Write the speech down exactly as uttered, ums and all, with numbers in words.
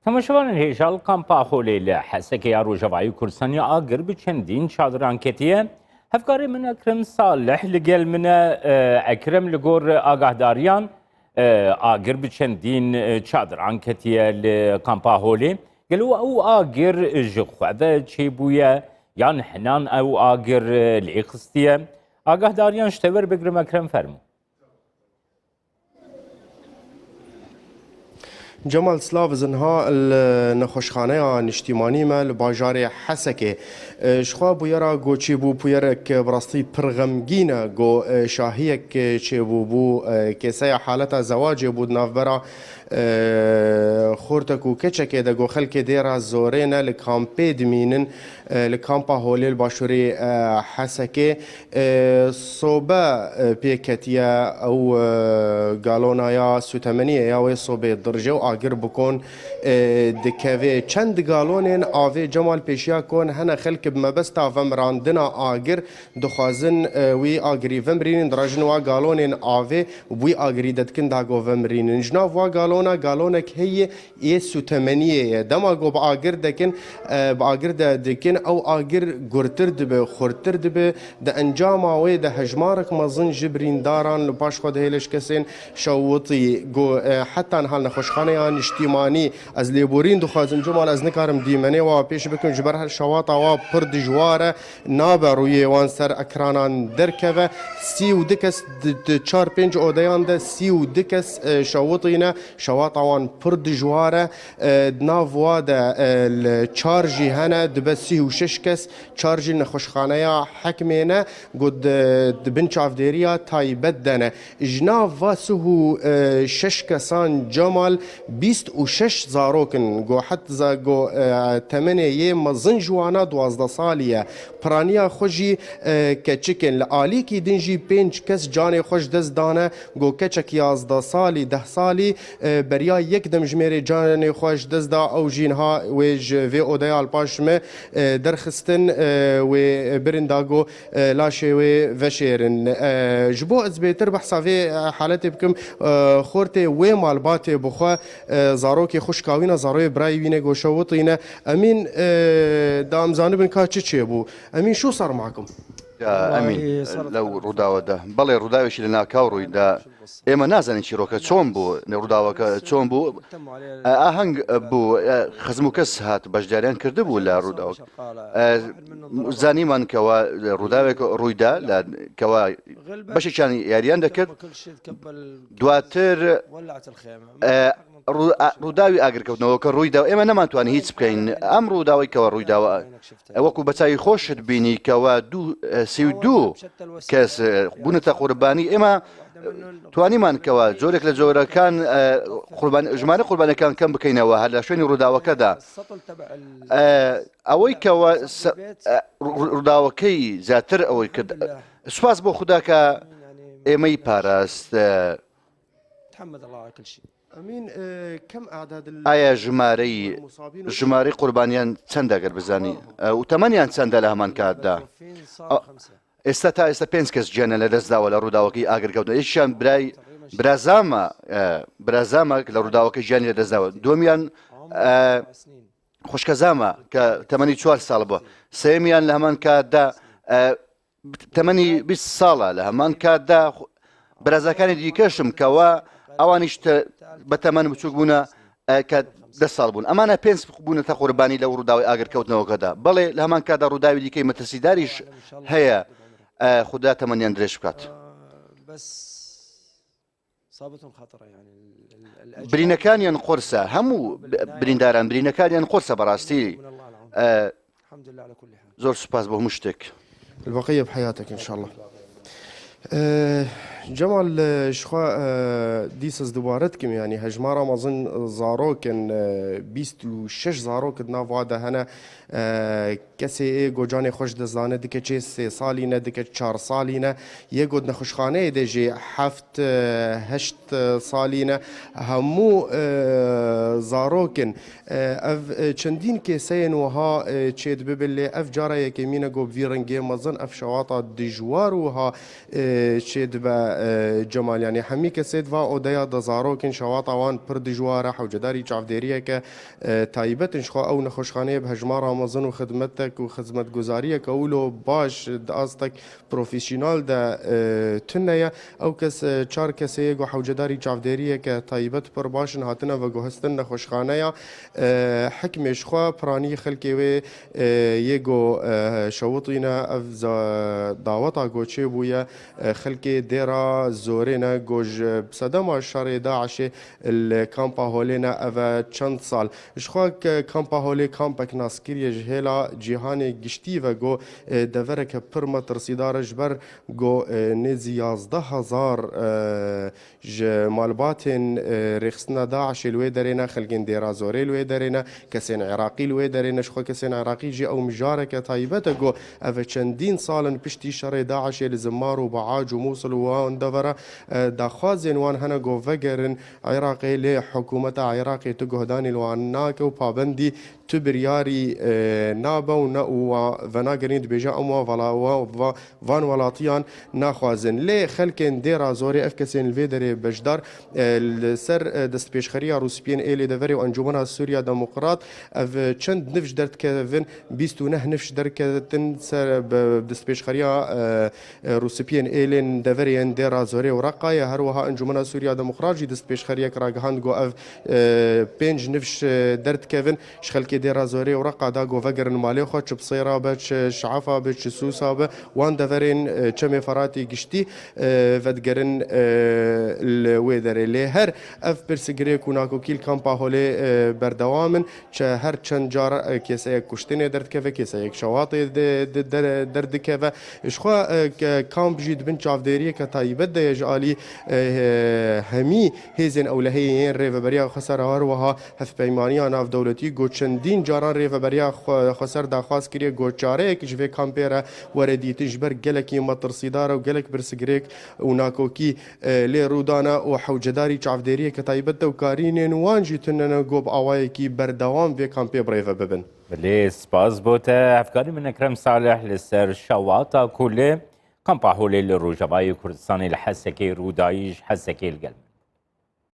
Temaşevanên hêja, li kampa Holê li Hesekê ya Rojavayê Kurdistanê agir bi çendîn çadiran ketiye. Hevkarê min Ekrem Salih li gel min e. E, Ekrem, li gor agahdariyan, e, agir bi çendîn, e, çadiran ketiye li kampa Holê. Gelo ew agir ji xwe ve çêbûye yan hinan ew agir, e, lê xistiye? Agahdariyan ji te werbigrim Ekrem, fermû. Cemal, silav, ez niha li nexweşxaneya niştîmanî me li bajarê Hesekê. E, ji xwe bûyera ku çêbû bûyerek bi rastî pir xemgîn e, ku, e, şahiyek çêbûbû, e, kêseya haleta zewacê bû di navbera, e, xortek û keçekê de, ku xelkê dêra zorê ne li kampê dimînin, e, li kampa Holê li başûrê, e, Hesekê. E, sobe, e, pê ketiye, ew, e, galona ya sûtemeniyê ya wê sobê dirije û agir bi kon, e, dikeve. Çend galonên avê, Cemal, pêşiya kon hene xelk bi mebesta vemirandina agir dixwazin, e, wî agirî vemirînin, dirajin wa galonên avê û bi wî agirî de dikin dago vemirînin. Ji nav wa galona, galonek heye, ê sûtemeniyê ye. Dema ku bi agir dekin, e, bi agir de dikin, ew agir gurtir dibe, xurttir dibe. Di encama wê de hejmarek mezin ji birîndaran li paş xwe dihêle, ji kesên şewitî. Ku, e, heta niha li nexweşxaneya niştîmanî, ez lêborîn dixwazim, Cemal, ez nikarim dîmenê wa pêş bikim, ji ber her şewata wa pir dijwar e, nabe rûyê wan ser ekranan derkeve. Sî û du kes di, di çar pênc odeyan de sî û du kes, e, şewitî ne. Şewata wan pir dijwar e. E, di nav wa de, e, li çar jî hene, dibe sî û şeş kes, çar jî nexweşxaneya hekimê ne, ku di, di bin çavdêriya taybet de ne. Ji nav va sî û şeş kesan, Cemal, bîst û şeş zarok in, ku het za-, ku, e, temenê yê mezin ji wana duwazdeh salî ye. Piraniya xwe jî, e, keçik in. Li alîkî din jî pênc kes canê xwe ji dest dane, ku keçek yazdeh salî, deh salî, e, beriya yek demjimêrê canê xwe ji dest da, ew jî niha wê ji vê odeya li paş me, e, derxistin, e, wê birin da ku, e, laşê wê veşêrin. E, ji bo ez bêtir behsa vê, e, haletê bikim, e, xortê wê malbatê bi xwe, e, zarokê xwe şikawîna, zarokê birayê wî ne, goşewitîne. Emîn, e, da em zanibin ka çi çêbû. Emîn, şû ser makim. Ya, Emîn, lew rûdawe de. Belê, rûdawêşî li Nakaw rûyda. ئێمە نازانین چیرۆکە چۆن بوو، نێ، ڕووداوەکە چۆن بوو. ئە، ئاهەنگ، ئە، بوو، ئە، خزم و کەس هات بەشداریان کردبوو لە ڕووداوەکە. ئە، زانیمان کەوا ڕووداوێک ڕوویدا لە کەوا بەشێکیان یاریان دەکرد. دواتر، ئە، ڕوو-، ئە، ڕووداوی ئاگرکەوتنەوەکە ڕوویدا و ئێمە نەمانتوانی هیچ بکەین. ئەم ڕووداوی کەوا ڕوویداوە، ئە، وەکو بە چاوی خۆشت بینی کەوا دوو، ئە، سی و دوو کەس، ئە، بوونەتە قوربانی. ئێمە توانیمان کەوا جۆرێک لە جۆرەکان، ئە، قوربان-، ژمارە قوربانەکان کەم بکەینەوە هەر لە شوێنی ڕووداوەکەدا. ئە، ئەوەی کەوا سە-، ئە، ڕو-، ڕووداوەکەی زیاتر ئەوەی کرد. سوپاس بۆ خودا کە ئێمەی پاراست. ئە، ئەمین، ئە، کەم ئەعداد ال-، ئایا ژمارەی، ژمارەی قوربانیان چەندە گەر بزانی؟ ئە، و تەمەنیان چەندە لە هەمان کاتدا؟ ئێستا، تا ئێستا پێنج کەس گیانیان لەدەستداوە لە ڕووداوەکەی ئاگرکەوتن. یەکیان برای برازامە، ئە، برازامە کە لە ڕووداوەکەی گیانی لەدەستداوە. دووەمیان، ئە، خوشکە زامە کە تەمەنی چوار ساڵ بووە. سێیەمیان لە هەمان کاتدا، ئە، تەمەنی بیست ساڵە. لە هەمان کاتدا خو-، برازەکانی دیکەشم کەوا ئەوانیش تە-، بە تەمەن بچووک بوونە، ئە، کە دە ساڵ بوون. ئەمانە پێنج بوونەتە قوربانی لەو ڕووداوی ئاگرکەوتنەوەکەدا. بەڵێ، لە هەمان کاتدا ڕووداوی دیکەی مەترسیداریش هەیە، ئە، خودا تەمەنیان درێژ بکات. برینەکانیان قورسە، هەموو ب-، برینداران برینەکانیان قورسە بەڕاستی. ئە، زۆر سوپاس بۆ هەموو شتێک. البقية بحياتك إن شاء الله. ئە، جەمال، ئە، شخوا، ئە، دیسەز دووبارە دکم، یعنی، هەژمارا مەزن زارۆکن، ئە، بیست و شش زارۆکت ناوا دە هەنە، ئە، کەسێ ئێ گۆجانێ خوش دەزانێ، دکە چێ سێ ساڵی نە، دکە چار ساڵی نە، یێ گۆت نەخوشخانەیە دێ ژێ هەفت، ئە، هەشت ساڵی نە، هەموو، ئە، زارۆکن. ئە، ئەڤ، ئە، چەندین کێسەیەن وەها، ئە، چێت ببن لێ، ئەڤ جارە یەکێمینە گۆ بڤی ڕنگێ مەزن، ئەڤ شەواتا دژوار وەها، ئە، e, çê dibe, e, Cemal. Yanî hemî kesê di va odeya de zarok in, şewata wan pir dijwar e, hewcedarî çavdêriyeke, e, taybet in. Ji xwe ew nexweşxaneyê bi hejmara mezin û xidmetek û xizmetguzariyeke wilo baş di astek profesyonel de, e, tune ye. Ew kes, e, çar kesê yê ku hewcedarî çavdêriyeke taybet pir baş in, hatine veguhestin nexweşxaneya. E, hikmê ji xwe piranî xelkê wê, e, yê ku, e, şewitîne, ev za-, daweta ku çêbûye, e, xelkê Dêra Zorê ne, ku ji sedema şerê DAIŞê li kampa Holê ne, ev e çend sal. Ji xwe ke-, kampa Holê kampek naskirî ye ji hêla cîhanê giştî ve, ku, e, devereke pir metirsîdar e, ji ber ku, e, nêzî yazdeh hezar, e, ji malbatên, e, rêxistina DAIŞê li wê derê ne, xelkên Dêra Zorê li wê derê ne, kesên Iraqî li wê derê ne. Ji xwe kesên Iraqî jî ew mijareke taybet e, ku ev e çendîn sal in piştî şerê DAIŞê li Zimar û Biac û Mûsil û wan devera, e, daxwazên wan hene ku vegerin Iraqê, lê hikûmeta Iraqê tu guhdanî li wan nake û pabendî tu biryarî, e, nabe û ne û wa venagerîn, dibêje em wa vala-, wa-, va-, van welatiyan naxwazin. Lê xelkên Dêra Zorê, ev kesên li vê derê beşdar, e, li ser, e, destpêşxeriya Rûspiyên Êlê Deverê û Encûmena Sûriya Demokrat, ev çend nifş derdikevin, bîst û neh nifş derketin ser bi destpêşxeriya, e, e, Rûspiyên Êlên Deverê yên Dêra Zorê û Reqayê. Her wiha Encûmena Sûriya Demokrat jî destpêşxeriyek ragihand ku ev, e, pênc nifş, e, derdikevin. Ji xelkê Dêra Zorê û Reqa da ku vegerin malê xwe, çi bi Sêra be, çi Şeafa be, çi Sûsa be, wan deverên, e, Çemê Feratê giştî, e, vedigerin, e, li wê derê. Lê her ev pirsgirêk û nakokî li kampa Holê, e, berdewam in. Çi her çend car, e, kêseyek kuştinê derdikeve, kêseyek şewatê de, de, de, derdikeve. Ji xwe, e, ke-, kamp jî di bin çavdêriyeke taybet de ye ji alî, e, hemî hêzên ewlehiyê yên Rêveberiya Xweser, her wiha hevpeymaniya navdewletî, ku çendîn caran Rêveberiya Xwe-, Xweser daxwaz kiriye, ku çareyek ji vê kampê re were dîtin, ji ber gelekî metirsîdar e û gelek pirsgirêk û nakokî, e, lê rû dane û hewcedarî çavdêriyeke taybet de û karînên wan jî tune ne, ku bi awayekî berdewam vê kampê bi rê ve bibin. Belê, spas bo te. Hevkarê min Ekrem Salih li ser şewata ku li Kampa Holê li Rojavayê Kurdistanê li Hesekê rû dayî, ji Hesekê li gel min.